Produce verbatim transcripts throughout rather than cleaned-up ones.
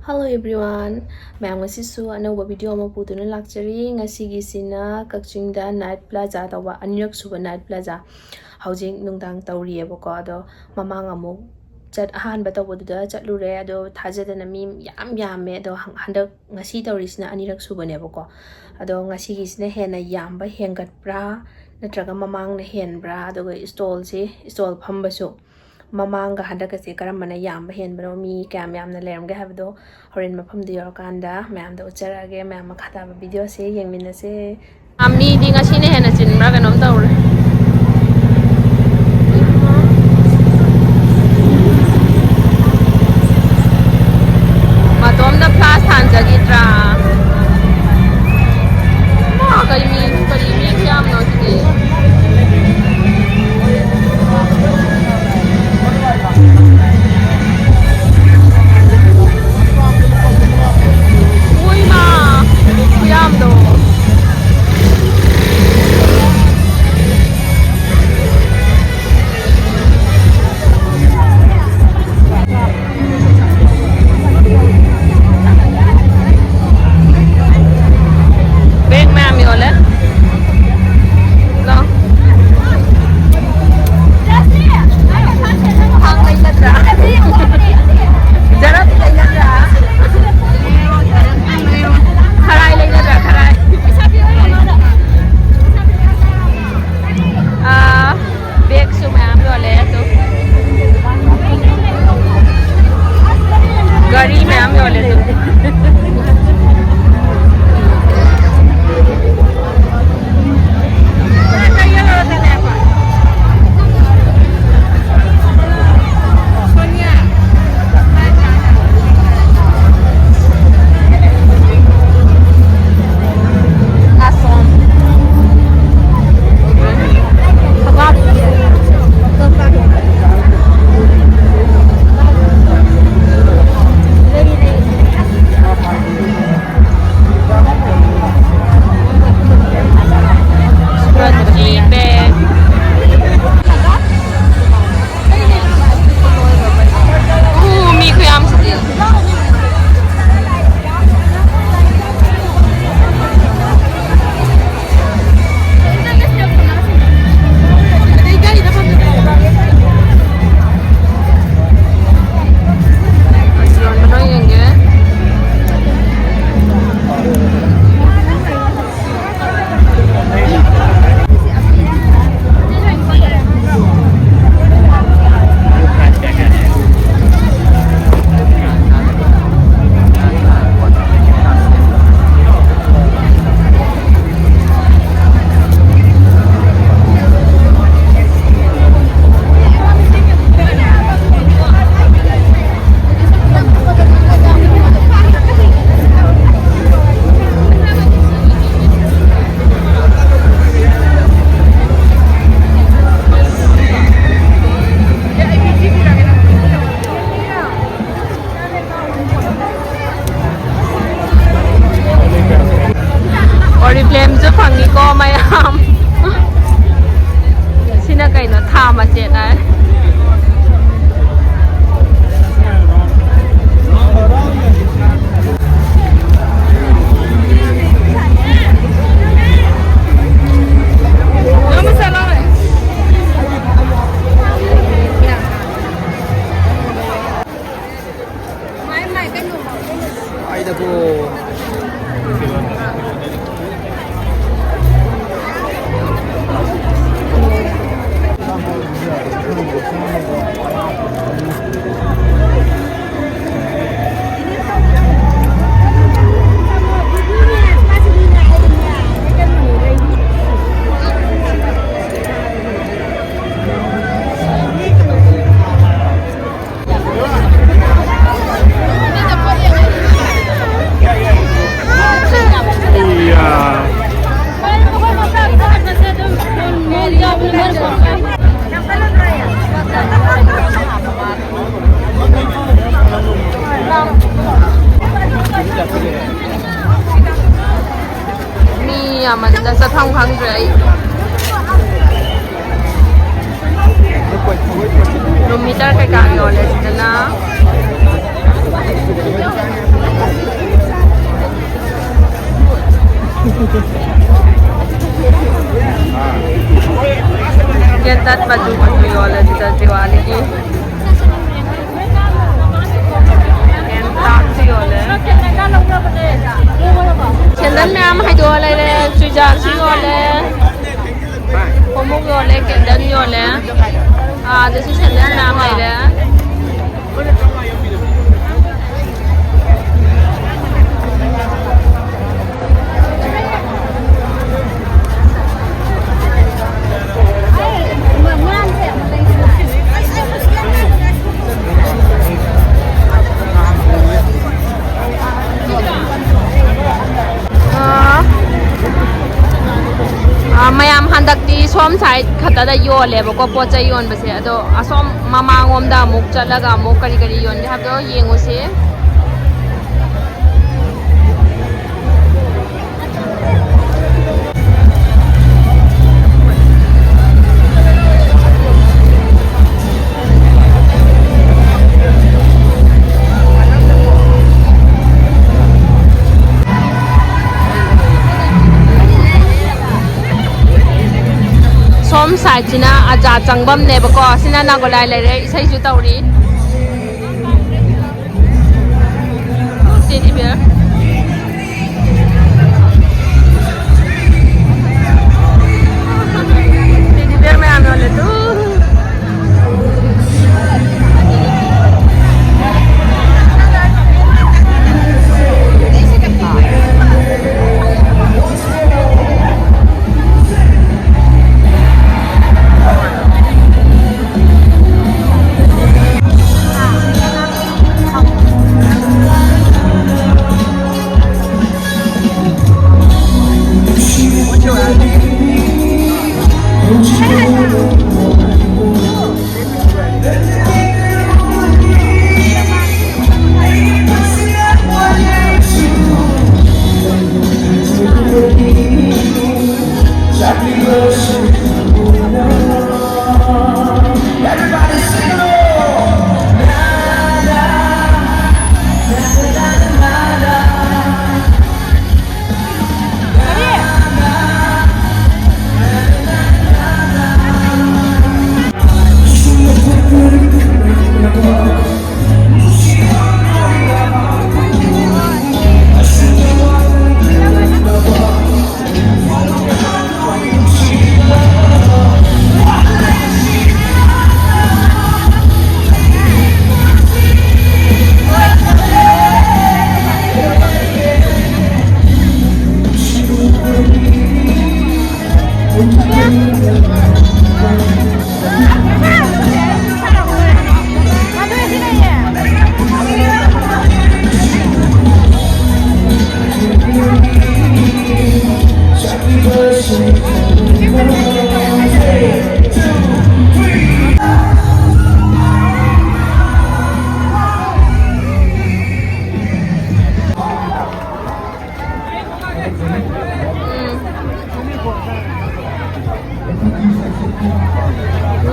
Hello everyone, ꯃꯌꯥꯝ ꯉꯁꯤꯁꯨ ꯑꯅꯧꯕ video ꯑꯃ ꯄꯨꯗꯨꯅ ꯂꯥꯛꯆꯔꯤ꯫ ꯉꯁꯤꯒꯤꯁꯤꯅ ꯀꯛꯆꯤꯡꯗ night plaza ꯇꯧꯕ ꯑꯅꯤꯔꯛ ꯁꯨꯕ night plaza ꯍꯧꯖꯤꯛ ꯅꯨꯡꯗꯥꯡ ꯇꯧꯔꯤꯑꯕꯀꯣ꯫ ꯑꯗꯣ ꯃꯃꯥꯡ ꯑꯃꯨꯛ ꯆꯠ ꯑꯍꯥꯟꯕ ꯇꯧꯕꯗꯨꯗ ꯆꯠꯂꯨꯔꯦ꯫ ꯑꯗꯣ ꯊꯥꯖꯗꯅ ꯃꯤ ꯌꯥꯝ ꯌꯥꯝꯃꯦ꯫ ꯑꯗꯣ ꯍꯪ- ꯍꯟꯗꯛ ꯉꯁꯤ ꯇꯧꯔꯤꯁꯤꯅ ꯑꯅꯤꯔꯛ ꯁꯨꯕꯅꯦꯕꯀꯣ꯫ ꯑꯗꯣ ꯉꯁꯤꯒꯤꯁꯤꯅ ꯍꯦꯟꯅ ꯌꯥꯝꯕ ꯍꯦꯟꯒꯠꯄ꯭ꯔꯥ ꯅꯠꯇ꯭ꯔꯒ ꯃꯃꯥꯡꯅ ꯍꯦꯟꯕ꯭ꯔꯥ? ꯑꯗꯨꯒ stallꯁꯦ, stall ꯐꯝꯕꯁꯨ ꯃꯃꯥꯡꯒ ꯍꯟꯗꯛꯀꯁꯦ ꯀꯔꯝꯕꯅ ꯌꯥꯝꯕ ꯍꯦꯟꯕꯅꯣ, ꯃꯤ ꯀꯌꯥꯝ ꯌꯥꯝꯅ ꯂꯩꯔꯝꯒꯦ ꯍꯥꯏꯕꯗꯣ ꯍꯣꯔꯦꯟ ꯃꯐꯝꯗꯨ ꯌꯧꯔꯀꯥꯟꯗ ꯃꯌꯥꯝꯗ ꯎꯠꯆꯔꯛꯑꯒꯦ꯫ ꯃꯌꯥꯝ ꯃꯈꯥ ꯇꯥꯕ videoꯁꯦ ꯌꯦꯡꯃꯤꯟꯅꯁꯦ꯫ ꯑ, ꯃꯤꯗꯤ ꯉꯁꯤꯅ ꯍꯦꯟꯅ ꯆꯤꯟꯕ꯭ꯔꯥ ꯀꯩꯅꯣꯝ ꯇꯧꯔꯦ꯫ ꯃꯇꯣꯝꯗ flash ꯊꯥꯟꯖꯈꯤꯗ꯭ꯔꯥ? ꯃꯥ, ꯀꯔꯤ ꯃꯤ, ꯀꯔꯤ ꯃꯤ ꯈꯨꯌꯥꯝꯅꯣ ꯁꯤꯗꯤ? ꯎꯏ ꯃꯥ, ꯈꯨꯌꯥꯝꯗꯣ꯫ Bag ꯃꯌꯥꯝ ꯌꯣꯜꯂꯦ꯫ ꯂꯥꯎ꯫ ꯈꯥꯡ ꯂꯩꯒꯗ꯭ꯔꯥ? ꯖꯔꯞ ꯂꯩꯒꯗ꯭ꯔꯥ? ꯈꯔꯥꯏ ꯂꯩꯒꯗ꯭ꯔꯥ? ꯈꯔꯥꯏ꯫ ꯑꯥ, bagꯁꯨ ꯃꯌꯥꯝ ꯌꯣꯜꯂꯦ ꯑꯗꯣ꯫ ꯒꯥꯔꯤ ꯃꯌꯥꯝ ꯌꯣꯜꯂꯦ ꯑꯗꯣ꯫ ꯆꯦ ꯇꯥꯏ꯫ ꯃꯤ ꯌꯥꯝꯃꯟꯗ ꯆꯠꯐꯝ ꯈꯪꯗ꯭ꯔꯦ ꯑꯩ꯫ ꯔꯨꯝ ꯍꯤꯇꯔ ꯀꯩꯀꯥ ꯌꯣꯜꯂꯦ ꯁꯤꯗꯅ꯫ ꯀꯦꯟꯗꯜ ꯃꯆꯨ ꯃꯆꯨ ꯌꯣꯜꯂꯦ ꯁꯤꯗ ꯗꯤꯋꯥꯂꯤꯒꯤ꯫ ꯀꯦꯟꯗꯜꯁꯨ ꯌꯣꯜꯂꯦ꯫ ꯀꯦꯟꯗꯜ ꯃꯌꯥꯝ ꯍꯩꯗꯣꯛꯑ ꯂꯩꯔꯦ꯫ ꯆꯨꯖꯥꯛꯁꯨ ꯌꯣꯜꯂꯦ꯫ ꯈꯣꯡꯎꯞ ꯌꯣꯜꯂꯦ, ꯀꯦꯟꯗꯜ ꯌꯣꯜꯂꯦ꯫ ꯑꯥꯗꯁꯨ ꯁꯦꯟꯗꯜ ꯃꯌꯥꯝ ꯂꯩꯔꯦ꯫ ꯑꯥ, ꯑꯥ, ꯃꯌꯥꯝ ꯍꯟꯗꯛꯇꯤ ꯁꯣꯝ ꯁꯥꯏꯠ ꯈꯛꯇꯗ ꯌꯣꯜꯂꯦꯕꯀꯣ, ꯄꯣꯠ ꯆꯩ ꯌꯣꯟꯕꯁꯦ꯫ ꯑꯗꯣ ꯑꯁꯣꯝ ꯃꯃꯥꯡꯂꯣꯝꯗ ꯑꯃꯨꯛ ꯆꯠꯂꯒ ꯑꯃꯨꯛ ꯀꯔꯤ ꯀꯔꯤ ꯌꯣꯟꯒꯦ ꯍꯥꯏꯕꯗꯣ ꯌꯦꯡꯉꯨꯁꯦ꯫ ꯁꯥꯏꯠꯁꯤꯅ ꯑꯖꯥ ꯆꯪꯐꯝꯅꯦꯕꯀꯣ꯫ ꯁꯤꯅ ꯅꯥꯒꯣꯂꯥꯏ ꯂꯩꯔꯦ, ꯏꯁꯩꯁꯨ ꯇꯧꯔꯤ꯫ Teddy bear. Teddy bear ꯃꯌꯥꯝ ꯌꯣꯜꯂꯦ꯫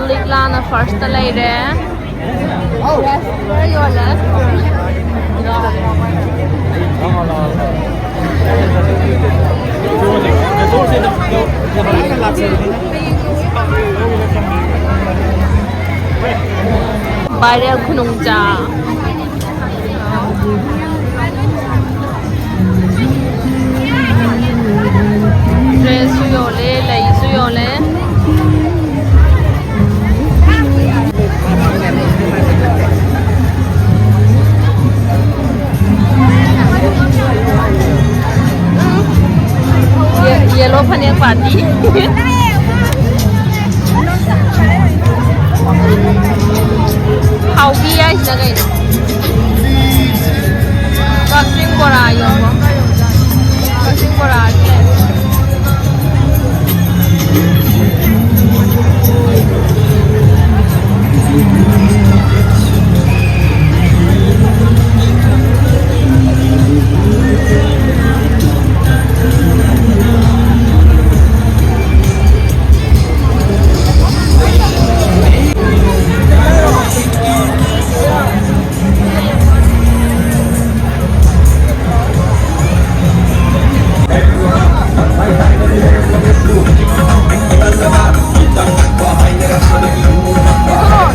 ꯂꯤꯛꯂꯥꯅ ꯐꯥꯔꯁꯇ ꯂꯩꯔꯦ꯫ ꯌꯣꯜꯂꯦ꯫ Viral ꯈꯨꯅꯨꯡꯖꯥ꯫ Dress ꯁꯨ ꯌꯣꯜꯂꯦ, ꯂꯩꯁꯨ ꯌꯣꯜꯂꯦ꯫ Ye-, yellow ꯐꯅꯦꯛ party꯫ ꯍꯥꯎꯕꯤ ꯍꯥꯏꯁꯤꯅ ꯀꯩꯅꯣ? ꯀꯛꯆꯤꯡ ꯕꯣꯔꯥ ꯌꯣꯟꯕ꯫ ꯀꯛꯆꯤꯡ ꯕꯣꯔꯥ ꯂꯩ꯫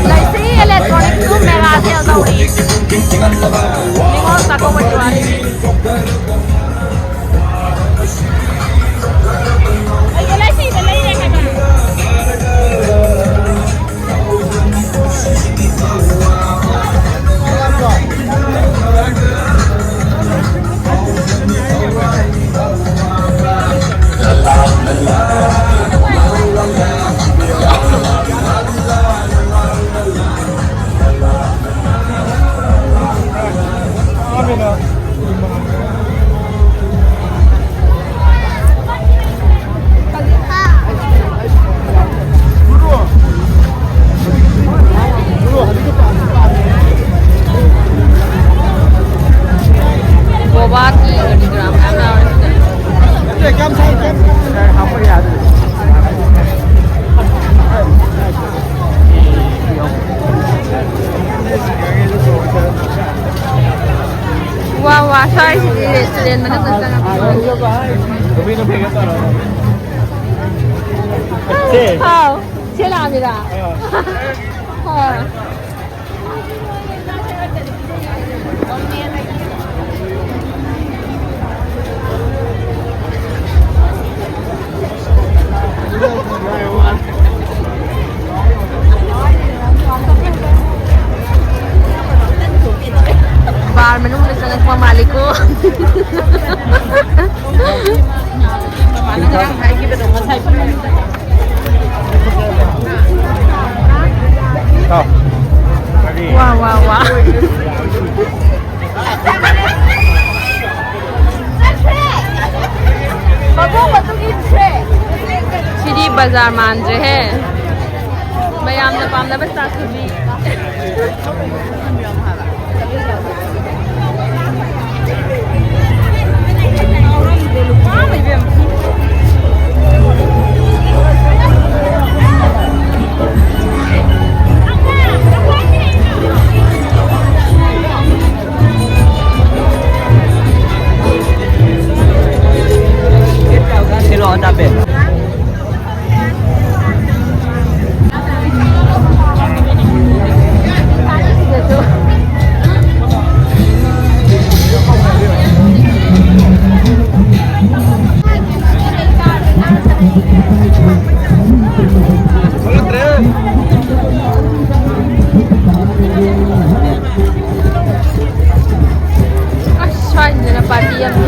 ꯂꯩꯁ꯭ꯔꯤ electronics ꯁꯨ ꯃꯦꯂꯥ sale ꯇꯧꯔꯤ꯫ ꯅꯤꯉꯣꯜ ꯆꯥꯛꯀꯧꯕꯒꯤ ꯋꯥꯔꯤ꯫ ꯒꯣꯕꯥꯒꯤ ꯀꯔꯤ ꯀꯔꯥ ꯃꯌꯥꯝ ꯌꯥꯎꯔꯦ꯫ ꯋꯥ ꯋꯥ, ꯁ꯭ꯋꯥꯏꯁꯤꯗꯤ restaurant ꯃꯅꯨꯡꯗ ꯆꯪꯉꯛꯄ ꯃꯥꯜꯂꯦ꯫ ꯁꯦ꯫ ꯍꯥꯎ꯫ ꯁꯦ ꯂꯥꯛꯑꯃꯤꯔꯥ? ꯑꯥ꯫ ꯑꯥ꯫ ꯕꯥꯔ ꯃꯅꯨꯡꯗ ꯆꯪꯉꯛꯄ ꯃꯥꯜꯂꯤꯀꯣ꯫ ꯃꯃꯥꯅ ꯉꯔꯥꯡ ꯍꯥꯏꯈꯤꯕꯗꯣ ꯉꯁꯥꯏ ꯄꯨꯡ ꯑꯅꯤꯗ꯫ ꯋꯥ, ꯋꯥ, ꯋꯥ꯫ ꯁꯤꯗꯤ ꯕꯖꯥꯔ ꯃꯥꯟꯗ꯭ꯔꯦꯍꯦ꯫ ꯃꯌꯥꯝꯅ ꯄꯥꯝꯅꯕ ꯆꯥꯁꯨꯕꯤ꯫ ꯑꯁ, ꯁ꯭ꯋꯥꯏꯁꯤꯗꯅ ꯄꯥꯔꯇꯤ ꯑꯃ꯫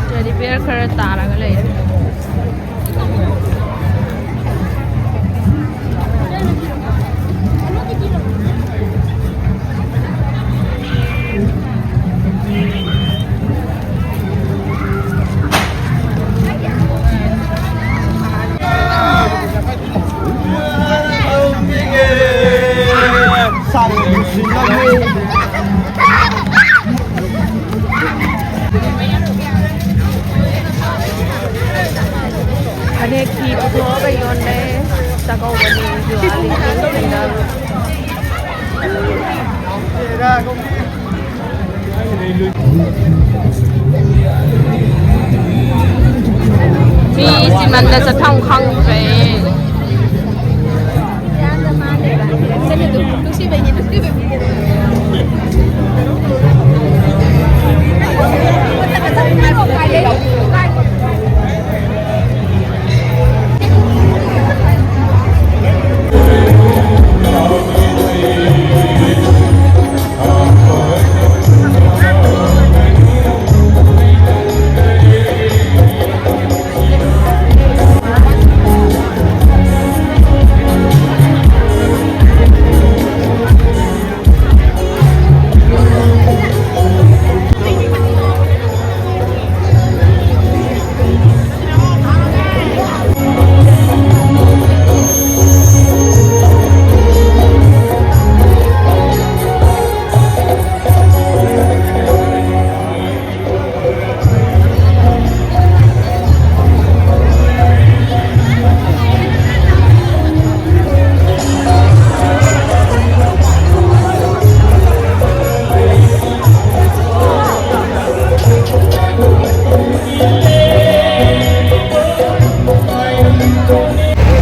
ꯇꯦꯗꯤ ꯕꯤꯌꯔ ꯈꯔ ꯇꯥꯔꯒ ꯂꯩꯔꯦ꯫ ꯐꯅꯦꯛ ꯐꯤ ꯄꯨꯊꯣꯛꯑꯒ ꯌꯣꯜꯂꯦ꯫ ꯆꯥꯛꯀꯧꯕꯅꯤ, ꯗꯤꯋꯥꯂꯤꯅꯤ, ꯀꯩꯅꯣ꯫ ꯃꯤ ꯆꯤꯟꯃꯟꯗ ꯆꯠꯐꯝ ꯈꯪꯗ꯭ꯔꯦ꯫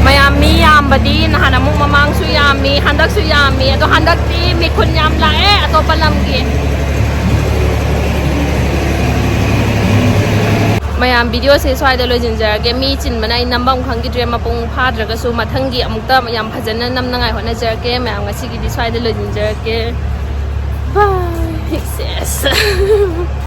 ꯃꯌꯥꯝ ꯃꯤ ꯌꯥꯝꯕꯗꯤ ꯅꯍꯥꯟ ꯑꯃꯨꯛ ꯃꯃꯥꯡꯁꯨ ꯌꯥꯝꯃꯤ, ꯍꯟꯗꯛꯁꯨ ꯌꯥꯝꯃꯤ, ꯑꯗꯣ ꯍꯟꯗꯛꯇꯤ ꯃꯤꯈꯨꯟ ꯌꯥꯝ ꯂꯥꯛꯑꯦ ꯑꯇꯣꯞꯄ ꯂꯝꯒꯤ꯫ ꯃꯌꯥꯝ, ꯚꯤꯗꯤꯑꯣꯁꯦ ꯁ꯭ꯋꯥꯏꯗ ꯂꯣꯏꯁꯤꯟꯖꯔꯒꯦ꯫ ꯃꯤ ꯆꯤꯟꯕꯅ ꯑꯩ ꯅꯝꯐꯝ ꯈꯪꯈꯤꯗ꯭ꯔꯦ꯫ ꯃꯄꯨꯡ ꯐꯥꯗ꯭ꯔꯒꯁꯨ ꯃꯊꯪꯒꯤ ꯑꯃꯨꯛꯇ ꯌꯥꯝ ꯐꯖꯅ ꯅꯝꯅꯉꯥꯏ ꯍꯣꯠꯅꯖꯔꯛꯀꯦ꯫ ꯃꯌꯥꯝ, ꯉꯁꯤꯒꯤꯗꯤ ꯁ꯭ꯋꯥꯏꯗ ꯂꯣꯏꯁꯤꯟꯖꯔꯛꯀꯦ꯫ Bye꯫ Yes꯫